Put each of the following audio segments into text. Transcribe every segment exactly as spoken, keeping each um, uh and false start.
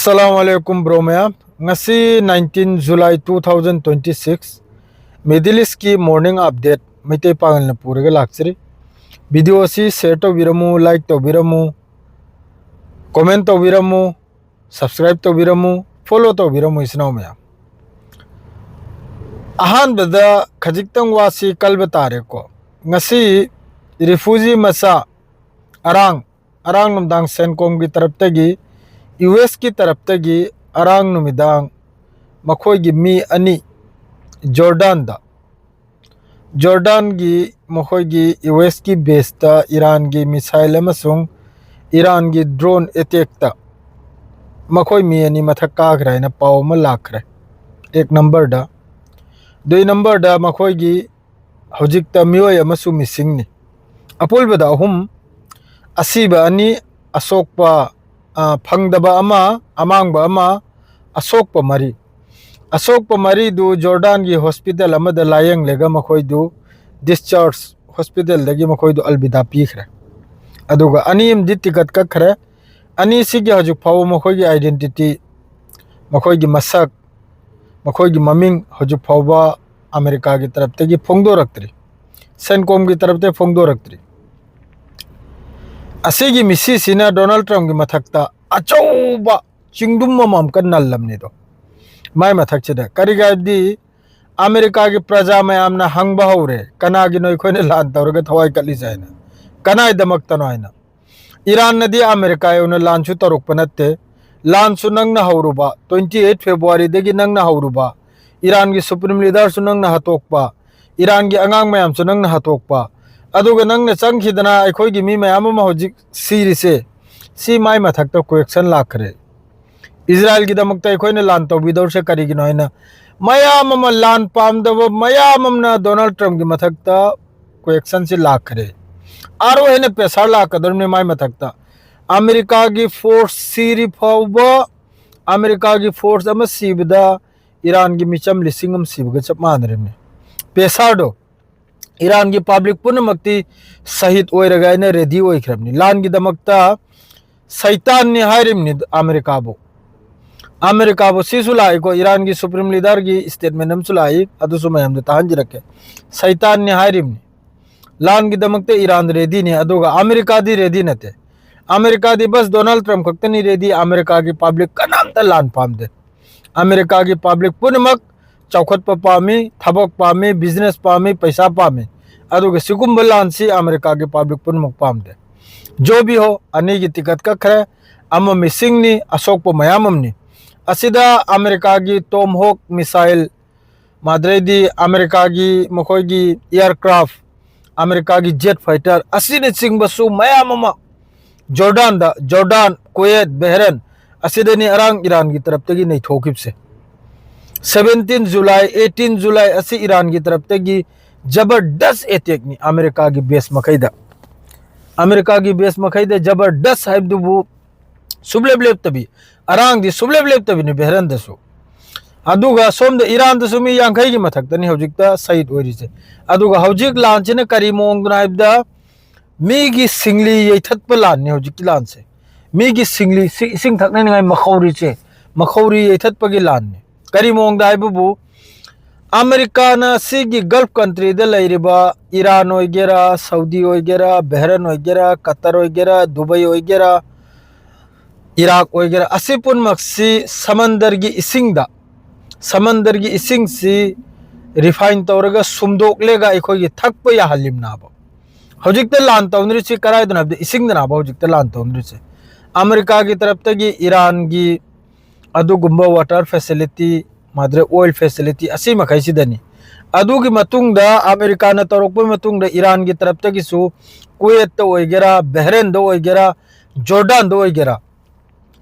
ꯑꯁꯂꯥꯝ ꯑꯂꯩꯀꯨꯝ bro ꯃꯌꯥꯝ꯫ ꯉꯁꯤ nineteen July two thousand twenty six, Middle Eastꯀꯤ morning update Meitei ꯄꯥꯉꯜꯅ ꯄꯨꯔꯒ ꯂꯥꯛꯆꯔꯤ꯫ Video ꯑꯁꯤ share ꯇꯧꯕꯤꯔꯝꯃꯨ, like ꯇꯧꯕꯤꯔꯝꯃꯨ, comment ꯇꯧꯕꯤꯔꯝꯃꯨ, subscribe ꯇꯧꯕꯤꯔꯝꯃꯨ, follow ꯇꯧꯕꯤꯔꯝꯃꯨ ꯏꯆꯤꯟ ꯏꯅꯥꯎ ꯃꯌꯥꯝ꯫ ꯑꯍꯥꯟꯕꯗ ꯈꯖꯤꯛꯇꯪ ꯋꯥꯁꯤ ꯀꯜꯕ ꯇꯥꯔꯦꯀꯣ꯫ ꯉꯁꯤ refugee ꯃꯆꯥ ꯑꯔꯥꯡ ꯑꯔꯥꯡ ꯅꯨꯡꯗꯥꯡ ꯁꯦꯟꯀꯣꯝꯒꯤ ꯇꯔꯞꯇꯒꯤ, US ꯀꯤ ꯇꯔꯞꯇꯒꯤ ꯑꯔꯥꯡ ꯅꯨꯃꯤꯗꯥꯡ ꯃꯈꯣꯏꯒꯤ ꯃꯤ ꯑꯅꯤ ꯖꯣꯔꯗꯥꯟꯗ, ꯖꯣꯔꯗꯥꯟꯒꯤ ꯃꯈꯣꯏꯒꯤ US ꯀꯤ baseꯇ ꯏꯔꯥꯟꯒꯤ missile ꯑꯃꯁꯨꯡ ꯏꯔꯥꯟꯒꯤ drone attackꯇ ꯃꯈꯣꯏ ꯃꯤ ꯑꯅꯤ ꯃꯊꯛ ꯀꯥꯈ꯭ꯔꯦ ꯍꯥꯏꯅ ꯄꯥꯎ ꯑꯃ ꯂꯥꯛꯈ꯭ꯔꯦ꯫ ꯑꯦꯛ numberꯗ, ꯗꯨꯏ numberꯗ ꯃꯈꯣꯏꯒꯤ ꯍꯧꯖꯤꯛꯇ ꯃꯤꯑꯣꯏ ꯑꯃꯁꯨ missingꯅꯤ꯫ ꯑꯄꯨꯟꯕꯗ ꯑꯍꯨꯝ, ꯑꯁꯤꯕ ꯑꯅꯤ, ꯑꯁꯣꯛꯄ, ꯑ, ꯐꯪꯗꯕ ꯑꯃ, ꯑꯃꯥꯡꯕ ꯑꯃ, ꯑꯁꯣꯛꯄ ꯃꯔꯤ꯫ ꯑꯁꯣꯛꯄ ꯃꯔꯤꯗꯨ ꯖꯣꯔꯗꯥꯟꯒꯤ hospital ꯑꯃꯗ ꯂꯥꯌꯦꯡꯂꯒ ꯃꯈꯣꯏꯗꯨ discharge, hospitalꯗꯒꯤ ꯃꯈꯣꯏꯗꯨ ꯑꯜꯕꯤꯗꯥ ꯄꯤꯈ꯭ꯔꯦ꯫ ꯑꯗꯨꯒ ꯑꯅꯤ ꯑꯃꯗꯤ ticket ꯀꯛꯈ꯭ꯔꯦ꯫ ꯑꯅꯤꯁꯤꯒꯤ ꯍꯧꯖꯤꯛ ꯐꯥꯎꯕ ꯃꯈꯣꯏꯒꯤ identity, ꯃꯈꯣꯏꯒꯤ ꯃꯁꯛ, ꯃꯈꯣꯏꯒꯤ ꯃꯃꯤꯡ ꯍꯧꯖꯤꯛ ꯐꯥꯎꯕ ꯑꯃꯦꯔꯤꯀꯥꯒꯤ ꯇꯔꯞꯇꯒꯤ ꯐꯣꯡꯗꯣꯔꯛꯇ꯭ꯔꯤ, ꯁꯦꯟꯀꯣꯝꯒꯤ ꯇꯔꯞꯇꯒꯤ ꯐꯣꯡꯗꯣꯔꯛꯇ꯭ꯔꯤ꯫ ꯑꯁꯤꯒꯤ ꯃꯤꯁꯤꯁꯤꯅ ꯗꯣꯅꯥꯜꯗ ꯇ꯭ꯔꯝꯞꯀꯤ ꯃꯊꯛꯇ ꯑꯆꯧꯕ ꯆꯤꯡꯗꯨꯝ ꯑꯃ ꯑꯃꯨꯛꯀ ꯅꯜꯂꯝꯅꯤꯗꯣ꯫ ꯃꯥꯏ ꯃꯊꯛꯁꯤꯗ ꯀꯔꯤꯒꯤ ꯍꯥꯏꯕꯗꯤ ꯑꯃꯦꯔꯤꯀꯥꯒꯤ ꯄ꯭ꯔꯖꯥ ꯃꯌꯥꯝꯅ ꯍꯪꯕ ꯍꯧꯔꯦ, "ꯀꯅꯥꯒꯤꯅꯣ ꯑꯩꯈꯣꯏꯅ ꯂꯥꯟ ꯇꯧꯔꯒ ꯊꯋꯥꯏ ꯀꯠꯂꯤꯁꯦ?" ꯍꯥꯏꯅ꯫ "ꯀꯅꯥꯏꯗꯃꯛꯇꯅꯣ?" ꯍꯥꯏꯅ꯫ ꯏꯔꯥꯟꯅꯗꯤ ꯑꯃꯦꯔꯤꯀꯥ ꯌꯧꯅ ꯂꯥꯟꯁꯨ ꯇꯧꯔꯛꯄ ꯅꯠꯇꯦ꯫ ꯂꯥꯟꯁꯨ ꯅꯪꯅ ꯍꯧꯔꯨꯕ, twenty eight Februaryꯗꯒꯤ ꯅꯪꯅ ꯍꯧꯔꯨꯕ, ꯏꯔꯥꯟꯒꯤ supreme leaderꯁꯨ ꯅꯪꯅ ꯍꯥꯠꯇꯣꯛꯄ, ꯏꯔꯥꯟꯒꯤ ꯑꯉꯥꯡ ꯃꯌꯥꯝꯁꯨ ꯅꯪꯅ ꯍꯥꯠꯇꯣꯛꯄ, ꯑꯗꯨꯒ ꯅꯪꯅ ꯆꯪꯈꯤꯗꯅ ꯑꯩꯈꯣꯏꯒꯤ ꯃꯤ ꯃꯌꯥꯝ ꯑꯃ ꯍꯧꯖꯤꯛ ꯁꯤꯔꯤꯁꯦ, ꯁꯤ ꯃꯥꯏ ꯃꯊꯛꯇ question ꯂꯥꯛꯈ꯭ꯔꯦ꯫ ꯏꯖꯔꯥꯏꯜꯒꯤꯗꯃꯛꯇ ꯑꯩꯈꯣꯏꯅ ꯂꯥꯟ ꯇꯧꯕꯤꯗꯧꯔꯤꯁꯦ ꯀꯔꯤꯒꯤꯅꯣ ꯍꯥꯏꯅ ꯃꯌꯥꯝ ꯑꯃ, ꯂꯥꯟ ꯄꯥꯝꯗꯕ ꯃꯌꯥꯝ ꯑꯃꯅ ꯗꯣꯅꯥꯜꯗ ꯇ꯭ꯔꯝꯞꯀꯤ ꯃꯊꯛꯇ questionꯁꯤ ꯂꯥꯛꯈ꯭ꯔꯦ꯫ ꯑꯥꯔꯣ ꯍꯦꯟꯅ pressure ꯂꯥꯛꯀꯗꯧꯔꯤꯕꯅꯤ ꯃꯥꯏ ꯃꯊꯛꯇ꯫ ꯑꯃꯦꯔꯤꯀꯥꯒꯤ force ꯁꯤꯔꯤ ꯐꯥꯎꯕ, ꯑꯃꯦꯔꯤꯀꯥꯒꯤ force ꯑꯃ ꯁꯤꯕꯗ ꯏꯔꯥꯟꯒꯤ ꯃꯤꯆꯝ ꯂꯤꯁꯤꯡ ꯑꯃ ꯁꯤꯕꯒ ꯆꯞ ꯃꯥꯟꯅꯔꯤꯕꯅꯤ꯫ Pressureꯗꯣ, ꯏꯔꯥꯟꯒꯤ public ꯄꯨꯝꯅꯃꯛꯇꯤ ꯁꯍꯤꯗ ꯑꯣꯏꯔꯒ ꯑꯩꯅ ready ꯑꯣꯏꯈ꯭ꯔꯕꯅꯤ꯫ ꯂꯥꯟꯒꯤꯗꯃꯛꯇ ꯁꯩꯇꯥꯟꯅꯤ ꯍꯥꯏꯔꯤꯕꯅꯤ ꯑꯃꯦꯔꯤꯀꯥꯕꯨ꯫ ꯑꯃꯦꯔꯤꯀꯥꯕꯨ ꯁꯤꯁꯨ ꯂꯥꯛꯏꯀꯣ, ꯏꯔꯥꯟꯒꯤ ꯁꯨꯄ꯭ꯔꯤꯝ ꯂꯤꯗꯔꯒꯤ ꯁ꯭ꯇꯦꯠꯃꯦꯟ ꯑꯃꯁꯨ ꯂꯥꯛꯏ, ꯑꯗꯨꯁꯨ ꯃꯌꯥꯝꯗ ꯇꯥꯍꯟꯖꯔꯛꯀꯦ꯫ ꯁꯩꯇꯥꯟꯅꯤ ꯍꯥꯏꯔꯤꯕꯅꯤ꯫ ꯂꯥꯟꯒꯤꯗꯃꯛꯇ ꯏꯔꯥꯟ ꯔꯦꯗꯤꯅꯤ, ꯑꯗꯨꯒ ꯑꯃꯦꯔꯤꯀꯥꯗꯤ ꯔꯦꯗꯤ ꯅꯠꯇꯦ꯫ ꯑꯃꯦꯔꯤꯀꯥꯗꯤ ꯕꯁ ꯗꯣꯅꯥꯜꯗ ꯇ꯭ꯔꯝꯞ ꯈꯛꯇꯅꯤ ꯔꯦꯗꯤ, ꯑꯃꯦꯔꯤꯀꯥꯒꯤ ꯄꯕ꯭ꯂꯤꯛ ꯀꯅꯥꯝꯇ ꯂꯥꯟ ꯄꯥꯝꯗꯦ꯫ ꯑꯃꯦꯔꯤꯀꯥꯒꯤ ꯄꯕ꯭ꯂꯤꯛ ꯄꯨꯝꯅꯃꯛ ꯆꯥꯎꯈꯠꯄ ꯄꯥꯝꯃꯤ, ꯊꯕꯛ ꯄꯥꯝꯃꯤ, ꯕꯤꯖꯤꯅꯦꯁ ꯄꯥꯝꯃꯤ, ꯄꯩꯁꯥ ꯄꯥꯝꯃꯤ꯫ ꯑꯗꯨꯒ ꯁꯤꯒꯨꯝꯕ ꯂꯥꯟꯁꯤ ꯑꯃꯦꯔꯤꯀꯥꯒꯤ ꯄꯕ꯭ꯂꯤꯛ ꯄꯨꯝꯅꯃꯛ ꯄꯥꯝꯗꯦ꯫ ꯖꯣ ꯕꯤ ꯍꯣ, ꯑꯅꯤꯒꯤ ꯇꯤꯀꯠ ꯀꯛꯈ꯭ꯔꯦ, ꯑꯃ ꯃꯤꯁꯤꯡꯅꯤ, ꯑꯁꯣꯛꯄ ꯃꯌꯥꯝ ꯑꯃꯅꯤ꯫ ꯑꯁꯤꯗ ꯑꯃꯦꯔꯤꯀꯥꯒꯤ ꯇꯣꯝ ꯍꯣꯛ ꯃꯤꯁꯥꯏꯜ, ꯃꯥꯗ꯭ꯔꯩꯗꯤ ꯑꯃꯦꯔꯤꯀꯥꯒꯤ ꯃꯈꯣꯏꯒꯤ ꯑꯦꯌꯥꯔꯀ꯭ꯔꯥꯐ, ꯑꯃꯦꯔꯤꯀꯥꯒꯤ ꯖꯦꯠ ꯐꯥꯏꯇꯔ ꯑꯁꯤꯅꯆꯤꯡꯕꯁꯨ ꯃꯌꯥꯝ ꯑꯃ ꯖꯣꯔꯗꯥꯟꯗ, ꯖꯣꯔꯗꯥꯟ, ꯀꯨꯋꯦꯠ, ꯕꯦꯍꯔꯦꯟ ꯑꯁꯤꯗꯅꯤ ꯑꯔꯥꯡ ꯏꯔꯥꯟꯒꯤ ꯇꯔꯞꯇꯒꯤ ꯅꯩꯊꯣꯛꯈꯤꯕꯁꯦ꯫ ꯁꯚꯦꯟꯇꯤꯟ ꯖꯨꯂꯥꯏ, ꯑꯩꯠꯇꯤꯟ ꯖꯨꯂꯥꯏ ꯑꯁꯤ ꯏꯔꯥꯟꯒꯤ ꯇꯔꯞꯇꯒꯤ ꯖꯕꯔꯗꯁ ꯑꯦꯇꯦꯛꯅꯤ ꯑꯃꯦꯔꯤꯀꯥꯒꯤ ꯕꯦꯁ ꯃꯈꯩꯗ꯫ ꯑꯃꯦꯔꯤꯀꯥꯒꯤ ꯕꯦꯁ ꯃꯈꯩꯗ ꯖꯕꯔꯗꯁ ꯍꯥꯏꯕꯗꯨꯕꯨ ꯁꯨꯡꯂꯦꯞ ꯂꯦꯞꯇꯕꯤ, ꯑꯔꯥꯡꯗꯤ ꯁꯨꯡꯂꯦꯞ ꯂꯦꯞꯇꯕꯤꯅꯤ ꯕꯦꯍꯔꯟꯗꯁꯨ꯫ ꯑꯗꯨꯒ ꯁꯣꯝꯗ ꯏꯔꯥꯟꯗꯁꯨ ꯃꯤ ꯌꯥꯡꯈꯩꯒꯤ ꯃꯊꯛꯇꯅꯤ ꯍꯧꯖꯤꯛꯇ ꯁꯍꯤꯗ ꯑꯣꯏꯔꯤꯁꯦ꯫ ꯑꯗꯨꯒ ꯍꯧꯖꯤꯛ ꯂꯥꯟꯁꯤꯅ ꯀꯔꯤ ꯃꯑꯣꯡꯗꯅꯣ ꯍꯥꯏꯕꯗ, ꯃꯤꯒꯤ ꯁꯤꯡꯂꯤ ꯌꯩꯊꯠꯄ ꯂꯥꯟꯅꯤ ꯍꯧꯖꯤꯛꯀꯤ ꯂꯥꯟꯁꯦ꯫ ꯃꯤꯒꯤ ꯁꯤꯡꯂꯤ, ꯁꯤ-, ꯏꯁꯤꯡ ꯊꯛꯅꯅꯤꯡꯉꯥꯏ ꯃꯈꯧꯔꯤꯁꯦ, ꯃꯈꯧꯔꯤ ꯌꯩꯊꯠꯄꯒꯤ ꯂꯥꯟꯅꯤ꯫ ꯀꯔꯤ ꯃꯑꯣꯡꯗ ꯍꯥꯏꯕꯕꯨ, ꯑꯃꯦꯔꯤꯀꯥꯅ ꯁꯤꯒꯤ ꯒꯜꯐ ꯀꯟꯇ꯭ꯔꯤꯗ ꯂꯩꯔꯤꯕ ꯏꯔꯥꯟ ꯑꯣꯏꯒꯦꯔꯥ, ꯁꯥꯎꯗꯤ ꯑꯣꯏꯒꯦꯔꯥ, ꯕꯦꯍꯔꯟ ꯑꯣꯏꯒꯦꯔꯥ, ꯀꯇꯔ ꯑꯣꯏꯒꯦꯔꯥ, ꯗꯨꯕꯩ ꯑꯣꯏꯒꯦꯔꯥ, ꯏꯔꯥꯛ ꯑꯣꯏꯒꯦꯔꯥ, ꯑꯁꯤ ꯄꯨꯝꯅꯃꯛꯁꯤ ꯁꯃꯟꯗꯔꯒꯤ ꯏꯁꯤꯡꯗ, ꯁꯃꯟꯗꯔꯒꯤ ꯏꯁꯤꯡꯁꯤ ꯔꯤꯐꯥꯏꯟ ꯇꯧꯔꯒ ꯁꯨꯝꯗꯣꯛꯂꯒ ꯑꯩꯈꯣꯏꯒꯤ ꯊꯛꯄ ꯌꯥꯍꯜꯂꯤꯕꯅꯦꯕ꯫ ꯍꯧꯖꯤꯛꯇ ꯂꯥꯟ ꯇꯧꯅꯔꯤꯁꯤ ꯀꯔꯥꯏꯗꯅꯣ ꯍꯥꯏꯕꯗ ꯏꯁꯤꯡꯗꯅꯦꯕ ꯍꯧꯖꯤꯛꯇ ꯂꯥꯟ ꯇꯧꯅꯔꯤꯁꯦ꯫ ꯑꯃꯦꯔꯤꯀꯥꯒꯤ ꯇꯔꯞꯇꯒꯤ ꯏꯔꯥꯟꯒꯤ ꯑꯗꯨꯒꯨꯝꯕ ꯋꯥꯇꯔ ꯐꯦꯁꯤꯂꯤꯇꯤ, ꯃꯥꯗ꯭ꯔꯦ ꯑꯣꯏꯜ ꯐꯦꯁꯤꯂꯤꯇꯤ ꯑꯁꯤ ꯃꯈꯩꯁꯤꯗꯅꯤ꯫ ꯑꯗꯨꯒꯤ ꯃꯇꯨꯡꯗ ꯑꯃꯦꯔꯤꯀꯥꯅ ꯇꯧꯔꯛꯄ ꯃꯇꯨꯡꯗ ꯏꯔꯥꯟꯒꯤ ꯇꯔꯞꯇꯒꯤꯁꯨ ꯀꯨꯋꯦꯠꯇ ꯑꯣꯏꯒꯦꯔꯥ, ꯕꯦꯍꯔꯦꯟꯗ ꯑꯣꯏꯒꯦꯔꯥ, ꯖꯣꯔꯗꯥꯟꯗ ꯑꯣꯏꯒꯦꯔꯥ,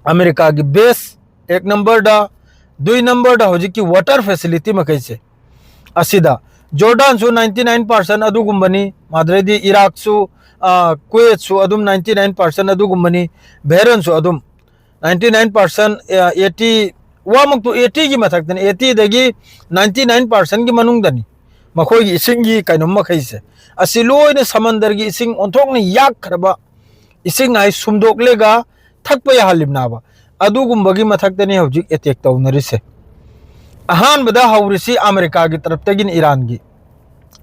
ꯑꯃꯦꯔꯤꯀꯥꯒꯤ ꯕꯦꯁ ꯑꯦꯛ ꯅꯝꯕꯔꯗ, ꯗꯨꯏ ꯅꯝꯕꯔꯗ ꯍꯧꯖꯤꯛꯀꯤ ꯋꯥꯇꯔ ꯐꯦꯁꯤꯂꯤꯇꯤ ꯃꯈꯩꯁꯦ ꯑꯁꯤꯗ ꯖꯣꯔꯗꯥꯟꯁꯨ ninety nine percent ꯑꯗꯨꯒꯨꯝꯕꯅꯤ, ꯃꯥꯗ꯭ꯔꯦꯗꯤ ꯏꯔꯥꯛꯁꯨ, ꯑ, ꯀꯨꯋꯦꯠꯁꯨ ꯑꯗꯨꯝ ninety nine percent ꯑꯗꯨꯒꯨꯝꯕꯅꯤ, ꯕꯦꯍꯔꯦꯟꯁꯨ ꯑꯗꯨꯝ ninety nine percent, ꯑ, eighty, ꯋꯥꯃꯛꯇꯨ eightyꯒꯤ ꯃꯊꯛꯇꯅꯤ, eightyꯗꯒꯤ ninety nine percentꯒꯤ ꯃꯅꯨꯡꯗꯅꯤ ꯃꯈꯣꯏꯒꯤ ꯏꯁꯤꯡꯒꯤ ꯀꯩꯅꯣꯝ ꯃꯈꯩꯁꯦ꯫ ꯑꯁꯤ ꯂꯣꯏꯅ ꯁꯃꯟꯗꯔꯒꯤ ꯏꯁꯤꯡ ꯑꯣꯟꯊꯣꯛꯅ ꯌꯥꯛꯈ꯭ꯔꯕ ꯏꯁꯤꯡ ꯍꯥꯏ ꯁꯨꯝꯗꯣꯛꯂꯒ ꯊꯛꯄ ꯌꯥꯍꯜꯂꯤꯕꯅꯦꯕ꯫ ꯑꯗꯨꯒꯨꯝꯕꯒꯤ ꯃꯊꯛꯇꯅꯤ ꯍꯧꯖꯤꯛ ꯑꯦꯇꯦꯛ ꯇꯧꯅꯔꯤꯁꯦ꯫ ꯑꯍꯥꯟꯕꯗ ꯍꯧꯔꯤꯁꯤ ꯑꯃꯦꯔꯤꯀꯥꯒꯤ ꯇꯔꯞꯇꯒꯤꯅꯤ, ꯏꯔꯥꯟꯒꯤ꯫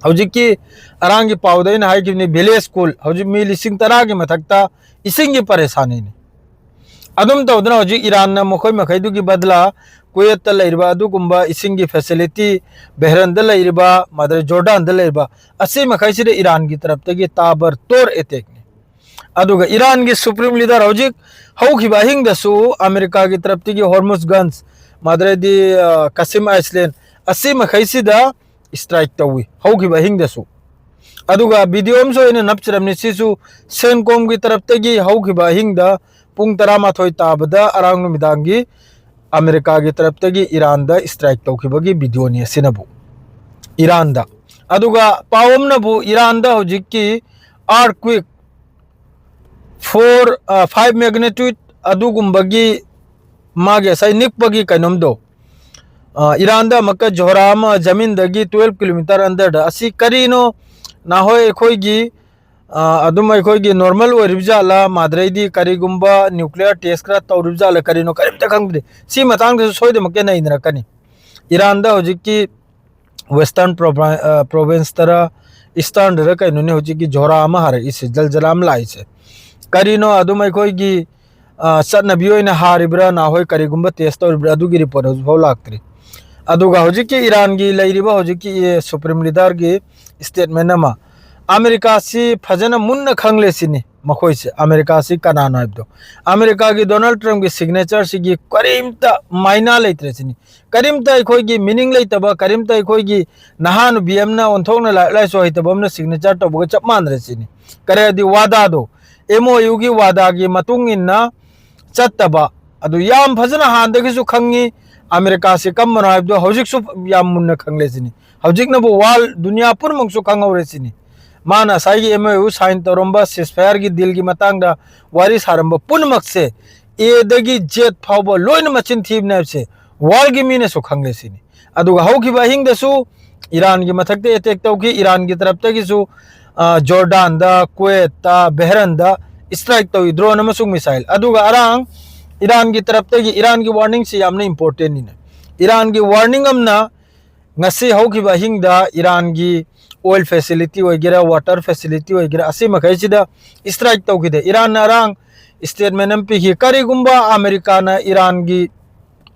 ꯍꯧꯖꯤꯛꯀꯤ ꯑꯔꯥꯡꯒꯤ ꯄꯥꯎꯗ ꯑꯩꯅ ꯍꯥꯏꯈꯤꯕꯅꯤ, ꯚꯤꯂꯦꯖ ꯁ꯭ꯀꯨꯜ ꯍꯧꯖꯤꯛ ꯃꯤ ꯂꯤꯁꯤꯡ ꯇꯔꯥꯒꯤ ꯃꯊꯛꯇ ꯏꯁꯤꯡꯒꯤ ꯄꯔꯦꯁꯥꯅꯤꯅꯤ꯫ ꯑꯗꯨꯝ ꯇꯧꯗꯅ ꯍꯧꯖꯤꯛ ꯏꯔꯥꯟꯅ ꯃꯈꯣꯏ ꯃꯈꯩꯗꯨꯒꯤ ꯕꯗꯂꯥ ꯀꯨꯋꯦꯠꯇ ꯂꯩꯔꯤꯕ ꯑꯗꯨꯒꯨꯝꯕ ꯏꯁꯤꯡꯒꯤ ꯐꯦꯁꯤꯂꯤꯇꯤ, ꯕꯦꯍꯔꯟꯗ ꯂꯩꯔꯤꯕ, ꯃꯗꯔ ꯖꯣꯔꯗꯥꯟꯗ ꯂꯩꯔꯤꯕ, ꯑꯁꯤ ꯃꯈꯩꯁꯤꯗ ꯏꯔꯥꯟꯒꯤ ꯇꯔꯞꯇꯒꯤ ꯇꯥꯕꯔ ꯇꯣꯔ ꯑꯦꯇꯦꯛꯅꯤ꯫ ꯑꯗꯨꯒ ꯏꯔꯥꯟꯒꯤ ꯁꯨꯄ꯭ꯔꯤꯝ ꯂꯤꯗꯔ ꯍꯧꯖꯤꯛ ꯍꯧꯈꯤꯕ ꯑꯍꯤꯡꯗꯁꯨ ꯑꯃꯦꯔꯤꯀꯥꯒꯤ ꯇꯔꯞꯇꯒꯤ ꯍꯣꯔꯃꯨꯁ ꯒꯟꯁ, ꯃꯗꯔꯗꯤ, ꯑ, ꯀꯥꯁꯤꯝ ꯑꯥꯏꯁꯂꯦꯟ, ꯑꯁꯤ ꯃꯈꯩꯁꯤꯗ ꯁ꯭ꯇ꯭ꯔꯥꯏꯛ ꯇꯧꯏ ꯍꯧꯈꯤꯕ ꯑꯍꯤꯡꯗꯁꯨ꯫ ꯑꯗꯨꯒ ꯚꯤꯗꯤꯑꯣ ꯑꯃꯁꯨ ꯑꯩꯅ ꯅꯞꯆꯔꯝꯅꯤ꯫ ꯁꯤꯁꯨ ꯁꯦꯟꯀꯣꯝꯒꯤ ꯇꯔꯞꯇꯒꯤ ꯍꯧꯈꯤꯕ ꯑꯍꯤꯡꯗ ꯄꯨꯡ ꯇꯔꯥꯃꯥꯊꯣꯏ ꯇꯥꯕꯗ ꯑꯔꯥꯡ ꯅꯨꯃꯤꯗꯥꯡꯒꯤ ꯑꯃꯦꯔꯤꯀꯥꯒꯤ ꯇꯔꯞꯇꯒꯤ ꯏꯔꯥꯟꯗ ꯁ꯭ꯇ꯭ꯔꯥꯏꯛ ꯇꯧꯈꯤꯕꯒꯤ ꯚꯤꯗꯤꯑꯣꯅꯤ ꯑꯁꯤꯅꯕꯨ꯫ ꯏꯔꯥꯟꯗ꯫ ꯑꯗꯨꯒ ꯄꯥꯎ ꯑꯃꯅꯕꯨ ꯏꯔꯥꯟꯗ ꯍꯧꯖꯤꯛꯀꯤ ꯑꯥꯔꯊꯀ꯭ꯋꯦꯛ ꯐꯣꯔ, ꯑ, ꯐꯥꯏꯚ ꯃꯦꯒꯅꯤꯇ꯭ꯌꯨꯠ ꯑꯗꯨꯒꯨꯝꯕꯒꯤ ꯃꯥꯒꯤ ꯉꯁꯥꯏ ꯅꯤꯛꯄꯒꯤ ꯀꯩꯅꯣꯝꯗꯣ, ꯑ, ꯏꯔꯥꯟꯗ ꯑꯃꯨꯛꯀ ꯖꯣꯍꯔꯥ ꯑꯃ ꯖꯃꯤꯟꯗꯒꯤ ꯇꯨꯋꯦꯜꯐ ꯀꯤꯂꯣꯃꯤꯇꯔ ꯑꯟꯗꯔꯗ꯫ ꯑꯁꯤ ꯀꯔꯤꯅꯣ? ꯅꯍꯣꯏ ꯑꯩꯈꯣꯏꯒꯤ, ꯑ, ꯑꯗꯨꯝ ꯑꯩꯈꯣꯏꯒꯤ ꯅꯣꯔꯃꯦꯜ ꯑꯣꯏꯔꯤꯕ ꯖꯥꯠꯂꯥ? ꯃꯥꯗ꯭ꯔꯩꯗꯤ ꯀꯔꯤꯒꯨꯝꯕ ꯅ꯭ꯌꯨꯀ꯭ꯂꯤꯌꯔ ꯇꯦꯁ ꯈꯔ ꯇꯧꯔꯤꯕ ꯖꯥꯠꯂꯥ? ꯀꯔꯤꯅꯣ? ꯀꯔꯤꯝꯇ ꯈꯪꯗ꯭ꯔꯤ꯫ ꯁꯤ ꯃꯇꯥꯡꯗꯁꯨ ꯁꯣꯏꯗꯅꯃꯛꯀꯤ ꯅꯩꯅꯔꯛꯀꯅꯤ꯫ ꯏꯔꯥꯟꯗ ꯍꯧꯖꯤꯛꯀꯤ ꯋꯦꯁꯇꯔꯟ ꯄ꯭ꯔꯣꯚꯥ-, ꯑ, ꯄ꯭ꯔꯣꯚꯤꯟꯁꯇꯔ, ꯏꯁꯇꯔꯟꯗꯔ ꯀꯩꯅꯣꯅꯦ ꯍꯧꯖꯤꯛꯀꯤ ꯖꯣꯔꯥ ꯑꯃ ꯍꯥꯔꯛꯏꯁꯦ, ꯖꯜꯖꯂꯥ ꯑꯃ ꯂꯥꯛꯏꯁꯦ꯫ ꯀꯔꯤꯅꯣ ꯑꯗꯨꯝ ꯑꯩꯈꯣꯏꯒꯤ, ꯑ, ꯆꯠꯅꯕꯤ ꯑꯣꯏꯅ ꯍꯥꯔꯤꯕ꯭ꯔꯥ, ꯅꯍꯣꯏ ꯀꯔꯤꯒꯨꯝꯕ ꯇꯦꯁ ꯇꯧꯔꯤꯕ꯭ꯔꯥ, ꯑꯗꯨꯒꯤ ꯔꯤꯄꯣꯔꯠ ꯍꯧꯖꯤꯛꯐꯥꯎ ꯂꯥꯛꯇ꯭ꯔꯤ꯫ ꯑꯗꯨꯒ ꯍꯧꯖꯤꯛꯀꯤ ꯏꯔꯥꯟꯒꯤ ꯂꯩꯔꯤꯕ ꯍꯧꯖꯤꯛꯀꯤ, ꯑ, ꯁꯨꯄ꯭ꯔꯤꯝ ꯂꯤꯗꯔꯒꯤ ꯁ꯭ꯇꯦꯠꯃꯦꯟ ꯑꯃ, ꯑꯃꯦꯔꯤꯀꯥꯁꯤ ꯐꯖꯅ ꯃꯨꯟꯅ ꯈꯪꯂꯦ ꯁꯤꯅꯤ ꯃꯈꯣꯏꯁꯦ, ꯑꯃꯦꯔꯤꯀꯥꯁꯤ ꯀꯅꯥꯅꯣ ꯍꯥꯏꯕꯗꯣ꯫ ꯑꯃꯦꯔꯤꯀꯥꯒꯤ ꯗꯣꯅꯥꯜꯗ ꯇ꯭ꯔꯝꯞꯀꯤ ꯁꯤꯒꯅꯦꯆꯔꯁꯤꯒꯤ ꯀꯔꯤꯝꯇ ꯃꯥꯏꯅꯥ ꯂꯩꯇ꯭ꯔꯦ ꯁꯤꯅꯤ꯫ ꯀꯔꯤꯝꯇ ꯑꯩꯈꯣꯏꯒꯤ ꯃꯤꯅꯤꯡ ꯂꯩꯇꯕ, ꯀꯔꯤꯝꯇ ꯑꯩꯈꯣꯏꯒꯤ ꯅꯍꯥ ꯅꯨꯄꯤ ꯑꯃꯅ ꯑꯣꯟꯊꯣꯛꯅ ꯂꯥꯏꯔꯤꯛ ꯂꯥꯏꯁꯨ ꯍꯩꯇꯕ ꯑꯃꯅ ꯁꯤꯒꯅꯦꯆꯔ ꯇꯧꯕꯒ ꯆꯞ ꯃꯥꯟꯅꯔꯦ ꯁꯤꯅꯤ꯫ ꯀꯔꯤ ꯍꯥꯏꯗꯤ ꯋꯥꯗꯥꯗꯣ, ꯑꯦꯝ ꯑꯣ ꯌꯨꯒꯤ ꯋꯥꯗꯥꯒꯤ ꯃꯇꯨꯡ ꯏꯟꯅ ꯆꯠꯇꯕ꯫ ꯑꯗꯨ ꯌꯥꯝ ꯐꯖꯅ ꯍꯥꯟꯅꯗꯒꯤꯁꯨ ꯈꯪꯉꯤ ꯑꯃꯦꯔꯤꯀꯥꯁꯤ ꯀꯝꯕꯅꯣ ꯍꯥꯏꯕꯗꯣ, ꯍꯧꯖꯤꯛꯁꯨ ꯌꯥꯝ ꯃꯨꯟꯅ ꯈꯪꯂꯦ ꯁꯤꯅꯤ꯫ ꯍꯧꯖꯤꯛꯅꯕꯨ ꯋꯥꯔꯜ ꯗꯨꯅꯤꯌꯥ ꯄꯨꯝꯅꯃꯛꯁꯨ ꯈꯪꯍꯧꯔꯦ ꯁꯤꯅꯤ꯫ ꯃꯥꯅ ꯉꯁꯥꯏꯒꯤ ꯑꯦꯝ ꯑꯣ ꯌꯨ ꯁꯥꯏꯟ ꯇꯧꯔꯝꯕ, ꯁꯤꯁꯐꯥꯌꯔꯒꯤ ꯗꯤꯜꯒꯤ ꯃꯇꯥꯡꯗ ꯋꯥꯔꯤ ꯁꯥꯔꯝꯕ ꯄꯨꯝꯅꯃꯛꯁꯦ, ꯑꯦꯗꯒꯤ ꯖꯦꯠ ꯐꯥꯎꯕ ꯂꯣꯏꯅ ꯃꯆꯤꯟ ꯊꯤꯕꯅꯦ ꯍꯥꯏꯕꯁꯦ ꯋꯥꯔꯜꯒꯤ ꯃꯤꯅꯁꯨ ꯈꯪꯂꯦ ꯁꯤꯅꯤ꯫ ꯑꯗꯨꯒ ꯍꯧꯈꯤꯕ ꯑꯍꯤꯡꯗꯁꯨ ꯏꯔꯥꯟꯒꯤ ꯃꯊꯛꯇ ꯑꯦꯇꯦꯛ ꯇꯧꯈꯤ꯫ ꯏꯔꯥꯟꯒꯤ ꯇꯔꯞꯇꯒꯤꯁꯨ, ꯑ, ꯖꯣꯔꯗꯥꯟꯗ, ꯀꯨꯋꯦꯠꯇ, ꯕꯦꯍꯔꯟꯗ ꯁ꯭ꯇ꯭ꯔꯥꯏꯛ ꯇꯧꯏ, ꯗ꯭ꯔꯣꯟ ꯑꯃꯁꯨꯡ ꯃꯤꯁꯥꯏꯜ꯫ ꯑꯗꯨꯒ ꯑꯔꯥꯡ ꯏꯔꯥꯟꯒꯤ ꯇꯔꯞꯇꯒꯤ ꯏꯔꯥꯟꯒꯤ ꯋꯥꯔꯅꯤꯡꯁꯤ ꯌꯥꯝꯅ ꯏꯝꯄꯣꯔꯇꯦꯟꯅꯤꯅꯦ꯫ ꯏꯔꯥꯟꯒꯤ ꯋꯥꯔꯅꯤꯡ ꯑꯃꯅ ꯉꯁꯤ ꯍꯧꯈꯤꯕ ꯑꯍꯤꯡꯗ ꯏꯔꯥꯟꯒꯤ ꯑꯣꯏꯜ ꯐꯦꯁꯤꯂꯤꯇꯤ ꯑꯣꯏꯒꯦꯔꯥ, ꯋꯥꯇꯔ ꯐꯦꯁꯤꯂꯤꯇꯤ ꯑꯣꯏꯒꯦꯔꯥ, ꯑꯁꯤ ꯃꯈꯩꯁꯤꯗ ꯏꯁꯇ꯭ꯔꯥꯏꯛ ꯇꯧꯈꯤꯗꯦ꯫ ꯏꯔꯥꯟꯅ ꯑꯔꯥꯡ ꯁ꯭ꯇꯦꯠꯃꯦꯟ ꯑꯃ ꯄꯤꯈꯤ, ꯀꯔꯤꯒꯨꯝꯕ ꯑꯃꯦꯔꯤꯀꯥꯅ ꯏꯔꯥꯟꯒꯤ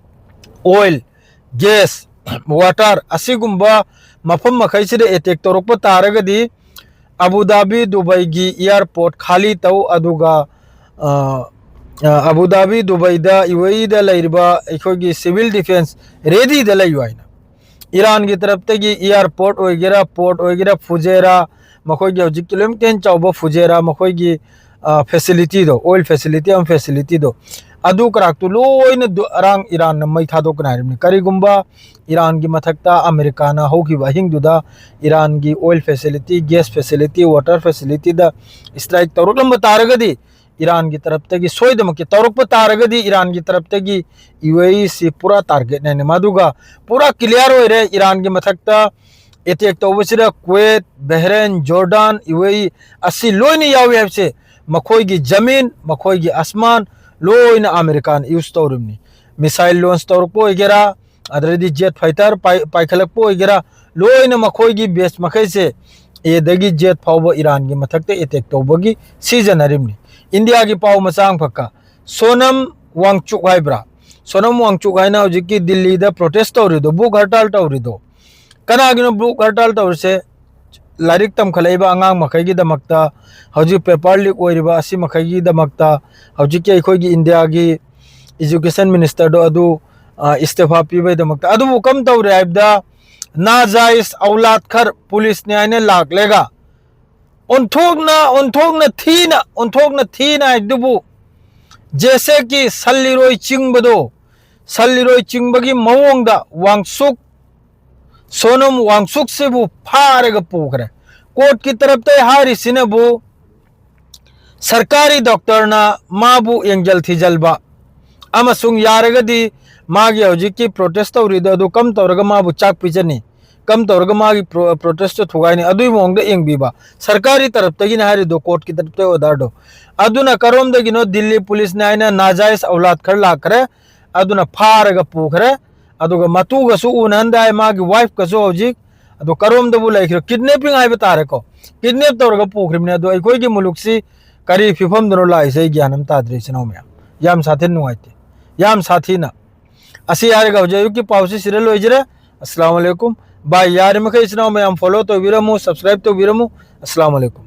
ꯑꯣꯏꯜ, ꯒ꯭ꯌꯥꯁ, ꯋꯥꯇꯔ ꯑꯁꯤꯒꯨꯝꯕ ꯃꯐꯝ ꯃꯈꯩꯁꯤꯗ ꯑꯦꯇꯦꯛ ꯇꯧꯔꯛꯄ ꯇꯥꯔꯒꯗꯤ ꯑꯕꯨ ꯙꯥꯕꯤ, ꯗꯨꯕꯩꯒꯤ ꯏꯌꯥꯔꯄꯣꯔꯠ ꯈꯥꯂꯤ ꯇꯧ, ꯑꯗꯨꯒ ꯑ, ꯑ, ꯑꯕꯨ ꯙꯥꯕꯤ, ꯗꯨꯕꯩꯗ, ꯌꯨ ꯑꯦ ꯏꯗ ꯂꯩꯔꯤꯕ ꯑꯩꯈꯣꯏꯒꯤ ꯁꯤꯚꯤꯜ ꯗꯤꯐꯦꯟꯁ ꯔꯦꯗꯤꯗ ꯂꯩꯌꯨ ꯍꯥꯏꯅ꯫ ꯏꯔꯥꯟꯒꯤ ꯇꯔꯞꯇꯒꯤ ꯏꯌꯥꯔꯄꯣꯔꯠ ꯑꯣꯏꯒꯦꯔꯥ, ꯄꯣꯔꯠ ꯑꯣꯏꯒꯦꯔꯥ, ꯐꯨꯖꯦꯔꯥ, ꯃꯈꯣꯏꯒꯤ ꯍꯧꯖꯤꯛ ꯀꯤꯂꯣꯃꯤꯇꯔ ꯍꯦꯟ ꯆꯥꯎꯕ ꯐꯨꯖꯦꯔꯥ, ꯃꯈꯣꯏꯒꯤ, ꯑ, ꯐꯦꯁꯤꯂꯤꯇꯤꯗꯣ, ꯑꯣꯏꯜ ꯐꯦꯁꯤꯂꯤꯇꯤ ꯑꯃ ꯐꯦꯁꯤꯂꯤꯇꯤꯗꯣ, ꯑꯗꯨ ꯀꯔꯥꯛꯇꯨ ꯂꯣꯏꯅ ꯗꯨ-, ꯑꯔꯥꯡ ꯏꯔꯥꯟꯅ ꯃꯩ ꯊꯥꯗꯣꯛꯀꯅꯤ ꯍꯥꯏꯔꯤꯕꯅꯤ꯫ ꯀꯔꯤꯒꯨꯝꯕ ꯏꯔꯥꯟꯒꯤ ꯃꯊꯛꯇ ꯑꯃꯦꯔꯤꯀꯥꯅ ꯍꯧꯈꯤꯕ ꯑꯍꯤꯡꯗꯨꯗ ꯏꯔꯥꯟꯒꯤ oil facility, gas facility, water ꯐꯦꯁꯤꯂꯤꯇꯤꯗ ꯏꯁꯇ꯭ꯔꯥꯏꯛ ꯇꯧꯔꯛꯂꯝꯕ ꯇꯥꯔꯒꯗꯤ, ꯏꯔꯥꯟꯒꯤ ꯇꯔꯞꯇꯒꯤ ꯁꯣꯏꯗꯃꯛꯀꯤ ꯇꯧꯔꯛꯄ ꯇꯥꯔꯒꯗꯤ, ꯏꯔꯥꯟꯒꯤ ꯇꯔꯞꯇꯒꯤ ꯌꯨ ꯑꯦ ꯏꯁꯤ ꯄꯨꯔꯥ ꯇꯥꯔꯒꯦꯠꯅꯦ꯫ ꯃꯗꯨꯒ ꯄꯨꯔꯥ ꯀ꯭ꯂꯤꯌꯥꯔ ꯑꯣꯏꯔꯦ, ꯏꯔꯥꯟꯒꯤ ꯃꯊꯛꯇ ꯑꯦꯇꯦꯛ ꯇꯧꯕꯁꯤꯗ ꯀꯨꯋꯦꯠ, ꯕꯍꯔꯦꯟ, ꯖꯣꯔꯗꯥꯟ, ꯌꯨ ꯑꯦ ꯏ ꯑꯁꯤ ꯂꯣꯏꯅ ꯌꯥꯎꯏ ꯍꯥꯏꯕꯁꯦ꯫ ꯃꯈꯣꯏꯒꯤ ꯖꯃꯤꯟ, ꯃꯈꯣꯏꯒꯤ ꯑꯁꯃꯥꯟ ꯂꯣꯏꯅ ꯑꯃꯦꯔꯤꯀꯥꯅ ꯌꯨꯁ ꯇꯧꯔꯤꯕꯅꯤ꯫ ꯃꯤꯁꯥꯏꯜ ꯂꯣꯟꯁ ꯇꯧꯔꯛꯄ ꯑꯣꯏꯒꯦꯔꯥ, ꯑꯗꯨꯗꯩꯗꯤ ꯖꯦꯠ ꯐꯥꯏꯇꯔ ꯄꯥꯏ-, ꯄꯥꯏꯈꯠꯂꯛꯄ ꯑꯣꯏꯒꯦꯔꯥ, ꯂꯣꯏꯅ ꯃꯈꯣꯏꯒꯤ ꯕꯦꯁ ꯃꯈꯩꯁꯦ ꯑꯦꯗꯒꯤ ꯖꯦꯠ ꯐꯥꯎꯕ ꯏꯔꯥꯟꯒꯤ ꯃꯊꯛꯇ ꯑꯦꯇꯦꯛ ꯇꯧꯕꯒꯤ ꯁꯤꯖꯤꯟꯅꯔꯤꯕꯅꯤ꯫ ꯏꯟꯗꯤꯌꯥꯒꯤ ꯄꯥꯎ ꯃꯆꯥ ꯑꯃꯈꯛꯀ, ꯁꯣꯅꯝ ꯋꯥꯡꯆꯨꯛ ꯍꯥꯏꯕ꯭ꯔꯥ? ꯁꯣꯅꯝ ꯋꯥꯡꯆꯨꯛ ꯍꯥꯏꯅ ꯍꯧꯖꯤꯛꯀꯤ ꯗꯤꯜꯂꯤꯗ ꯄ꯭ꯔꯣꯇꯦꯁ ꯇꯧꯔꯤꯗꯣ, ꯚꯨꯛ ꯍꯔꯇꯥꯜ ꯇꯧꯔꯤꯗꯣ, ꯀꯅꯥꯒꯤꯅꯣ ꯚꯨꯛ ꯍꯔꯇꯥꯜ ꯇꯧꯔꯤꯁꯦ? ꯂꯥꯏꯔꯤꯛ ꯇꯝꯈꯠꯂꯛꯏꯕ ꯑꯉꯥꯡ ꯃꯈꯩꯒꯤꯗꯃꯛꯇ, ꯍꯧꯖꯤꯛ ꯄꯦꯄꯔ ꯂꯤꯛ ꯑꯣꯏꯔꯤꯕ ꯑꯁꯤ ꯃꯈꯩꯒꯤꯗꯃꯛꯇ, ꯍꯧꯖꯤꯛꯀꯤ ꯑꯩꯈꯣꯏꯒꯤ ꯏꯟꯗꯤꯌꯥꯒꯤ ꯏꯖꯨꯀꯦꯁꯟ ꯃꯤꯅꯤꯁꯇꯔꯗꯣ ꯑꯗꯨ, ꯑ, ꯏꯁꯇꯤꯐꯥ ꯄꯤꯕꯒꯤꯗꯃꯛꯇ꯫ ꯑꯗꯨꯕꯨ ꯀꯝ ꯇꯧꯔꯦ ꯍꯥꯏꯕꯗ, ꯅꯥꯖꯥꯏꯁ ꯑꯧꯂꯥꯗ ꯈꯔ ꯄꯨꯂꯤꯁꯅꯦ ꯍꯥꯏꯅ ꯂꯥꯛꯂꯦꯒ, ꯑꯣꯟꯊꯣꯛꯅ, ꯑꯣꯟꯊꯣꯛꯅ ꯊꯤꯅ, ꯑꯣꯟꯊꯣꯛꯅ ꯊꯤꯅ ꯍꯥꯏꯗꯨꯕꯨ, ꯖꯦꯁꯦ ꯀꯤ ꯁꯟ ꯂꯤꯔꯣꯏ ꯆꯤꯡꯕꯗꯣ, ꯁꯟ ꯂꯤꯔꯣꯏ ꯆꯤꯡꯕꯒꯤ ꯃꯑꯣꯡꯗ ꯋꯥꯡꯁꯨꯛ, ꯁꯣꯅꯝ ꯋꯥꯡꯁꯨꯛꯁꯤꯕꯨ ꯐꯥꯔꯒ ꯄꯨꯈ꯭ꯔꯦ꯫ ꯀꯣꯔꯠꯀꯤ ꯇꯔꯞꯇ ꯍꯥꯏꯔꯤꯁꯤꯅꯕꯨ, ꯁꯔꯀꯥꯔꯤ ꯗꯣꯛꯇꯔꯅ ꯃꯥꯕꯨ ꯌꯦꯡꯖꯜ ꯊꯤꯖꯜꯕ ꯑꯃꯁꯨꯡ ꯌꯥꯔꯒꯗꯤ ꯃꯥꯒꯤ ꯍꯧꯖꯤꯛꯀꯤ ꯄ꯭ꯔꯣꯇꯦꯁ ꯇꯧꯔꯤꯗꯣ ꯑꯗꯨ ꯀꯝ ꯇꯧꯔꯒ ꯃꯥꯕꯨ ꯆꯥꯛ ꯄꯤꯖꯅꯤ? ꯀꯝ ꯇꯧꯔꯒ ꯃꯥꯒꯤ ꯄ꯭ꯔꯣ-, ꯄ꯭ꯔꯣꯇꯦꯁꯇꯣ ꯊꯨꯒꯥꯏꯅꯤ, ꯑꯗꯨꯒꯤ ꯃꯑꯣꯡꯗ ꯌꯦꯡꯕꯤꯕ꯫ ꯁꯔꯀꯥꯔꯒꯤ ꯇꯔꯞꯇꯒꯤꯅꯦ ꯍꯥꯏꯔꯤꯗꯣ, ꯀꯣꯔꯠꯀꯤ ꯇꯔꯞꯇꯒꯤ ꯑꯣꯔꯗꯔꯗꯣ꯫ ꯑꯗꯨꯅ ꯀꯔꯣꯝꯗꯒꯤꯅꯣ ꯗꯤꯜꯂꯤ ꯄꯨꯂꯤꯁꯅꯦ ꯍꯥꯏꯅ ꯅꯥꯖꯥꯏꯖ ꯑꯧꯂꯥꯗ ꯈꯔ ꯂꯥꯛꯈ꯭ꯔꯦ, ꯑꯗꯨꯅ ꯐꯥꯔꯒ ꯄꯨꯈ꯭ꯔꯦ, ꯑꯗꯨꯒ ꯃꯇꯨꯒꯁꯨ ꯎꯅꯍꯟꯗꯥꯏ, ꯃꯥꯒꯤ ꯋꯥꯏꯐꯀꯁꯨ ꯍꯧꯖꯤꯛ꯫ ꯑꯗꯣ ꯀꯔꯣꯝꯗꯕꯨ ꯂꯩꯈ꯭ꯔꯦ? ꯀꯤꯗꯅꯦꯄꯤꯡ ꯍꯥꯏꯕ ꯇꯥꯔꯦꯀꯣ, ꯀꯤꯗꯅꯦꯞ ꯇꯧꯔꯒ ꯄꯨꯈ꯭ꯔꯤꯕꯅꯦ꯫ ꯑꯗꯣ ꯑꯩꯈꯣꯏꯒꯤ ꯃꯨꯂꯨꯛꯁꯤ ꯀꯔꯤ ꯐꯤꯕꯝꯗꯅꯣ ꯂꯥꯛꯏꯁꯦ? ꯑꯩ ꯒ꯭ꯌꯥꯟ ꯑꯃ ꯇꯥꯗ꯭ꯔꯦ, ꯏꯆꯤꯟ ꯏꯅꯥꯎ ꯃꯌꯥꯝ꯫ ꯌꯥꯝ ꯁꯥꯊꯤꯅ ꯅꯨꯡꯉꯥꯏꯇꯦ, ꯌꯥꯝ ꯁꯥꯊꯤꯅ꯫ ꯑꯁꯤ ꯍꯥꯏꯔꯒ ꯍꯧꯖꯤꯛ ꯑꯌꯨꯛꯀꯤ ꯄꯥꯎꯁꯤ ꯁꯤꯗ ꯂꯣꯏꯖꯔꯦ꯫ ꯑꯁꯂꯥꯃꯨ ꯑꯂꯩꯀꯨꯝ꯫ ꯚꯥꯏ, ꯌꯥꯔꯤꯃꯈꯩ ꯏꯆꯤꯟ ꯏꯅꯥꯎ ꯃꯌꯥꯝ ꯐꯣꯂꯣ ꯇꯧꯕꯤꯔꯝꯃꯨ, ꯁꯕꯁꯀ꯭ꯔꯥꯏꯕ ꯇꯧꯕꯤꯔꯝꯃꯨ꯫ ꯑꯁꯂꯥꯃꯨ ꯑꯂꯩꯀꯨꯝ꯫